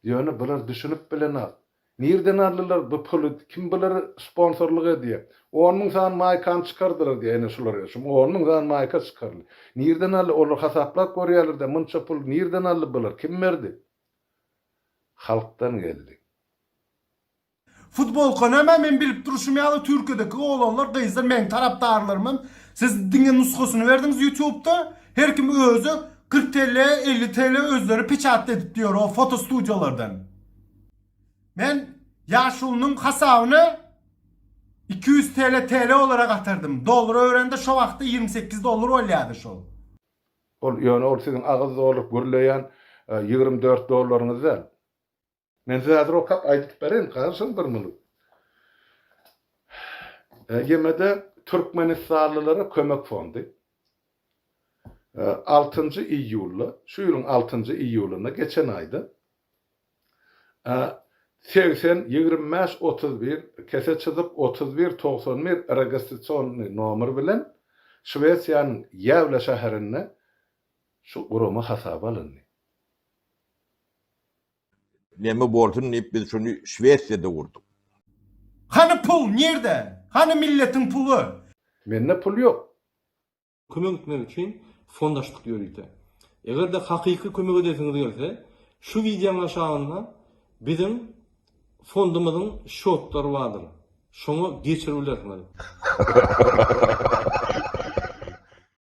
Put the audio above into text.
Ýöne bular düşünip bilenok. Nirden aldylar bu puly, kim bulary sponsorlyk edýär? 10 müň sany maýkany çykardylar diýýär, ene şular, şu 10 müň sany maýka çykaryldy. Nirden aldy, olar hasaplap görýärler-de, munça pul nirden aldy bular, kim berdi? Halkdan geldi. Futbolka näme men bilip duruşum ýaly Türkiýedeki oglanlar gyzlar meň tarapdarlarymam siz diňe nusgasyny berdiňiz ýutubda her kim özi 40 TL 50 TL özleri peçat edip diýer o foto studiýalardan. Men ýaşulynyň hasabyna 200 TL TL olarak atardym. Dollara öwrende şo wagtda 28 dollar bolýardy şol. Ol ýöne ol siziň agyz dolup gürleýän 24 dollaryňyz däl. Men size häzir okap aýdyp bereýin, garaşyň bir minut. Ýemede Türkmenistanlylara kömek fondy altynjy iýulda, şu ýylyň altynjy iýulynda, geçen aýda 80 25 31 kese çyzyk 31 91 registrasionnyý nomer bilen Şwesiýanyň Gäwle şäherinde şu gurama hasaba alyndy. Neme bolsun diýip biz şuny Şwesiýada gurduk. Hany pul nirde? Hany milletiň puly? Mende pul ýok. Kömek etmek üçin fond açdyk ýörite. Eger-de hakyky kömek edesiňiz gelse, şu wideoň aşagynda biziň fondumyzyň şotlary bardyr. Şoňa geçirip bilersiňiz.